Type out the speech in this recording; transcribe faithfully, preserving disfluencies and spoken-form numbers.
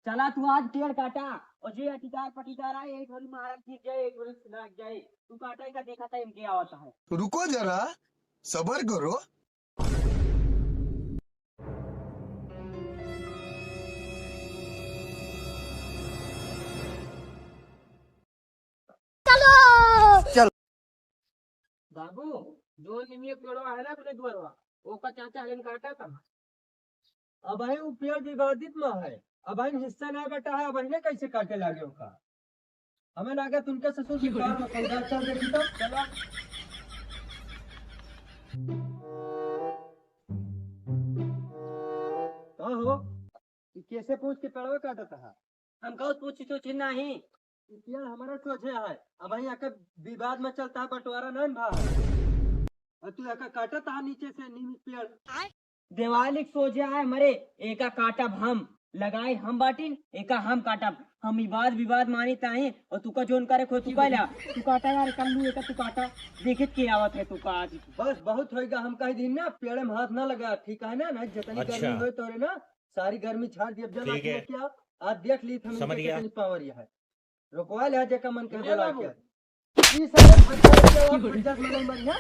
चला तू आज पेड़ काटा, और जे अटीदार पटीदार आए, एक घड़ी मारन गिर जाए, एक घड़ी लाग जाए। तू काटा का देखा था, इनके आवत है। रुको जरा, सबर करो। चलो। बाबू, जो निमिया पेड़वा है ना अपने दुआरवा, ओका चाचा हलन काटा था। अबहिं उ पेड़ विवादित में है, अबहिं हिस्सा ना बटा है, अबहिं कैसे काटे लागे ओका? हमें लागे तुमके ससुर की कार में सौदा चल देखी तो। चला। का हो? ई कैसे पूछ के पेड़वा काटत है? हम कहूँ पूछी तो चीज नहीं। ई पेड़ हमारा सोझे है, अबहिं आके विवाद में चलता है, बंटवारा ना भा। और तू एका काटत है नीचे से नीम पेड़। देवालिक सोझे आए मरे, एका काटब हम, लगाए हम बाटिन, एका हम काटब। हम विवाद विवाद मानी ताही, और तुका जोन करे खो तुका ला, तू काटा यार, कल्लू एका तू काटा, देखत के आवत है तुका आज। बस बहुत होइगा, हम कह दिन ना, पेड़ में हाथ ना लगा, ठीक है ना, ना जितनी गर्मी होए तोरे ना, सारी गर्मी झाड़ दिया, जला के क्या, आज देख ली था समझ गया। कितनी पावर यह है। रोकवा ले, जेका मन कर बोला बाबू। क्या। ई सारे भट्टा के आवाज भट्टा में नहीं मरी है।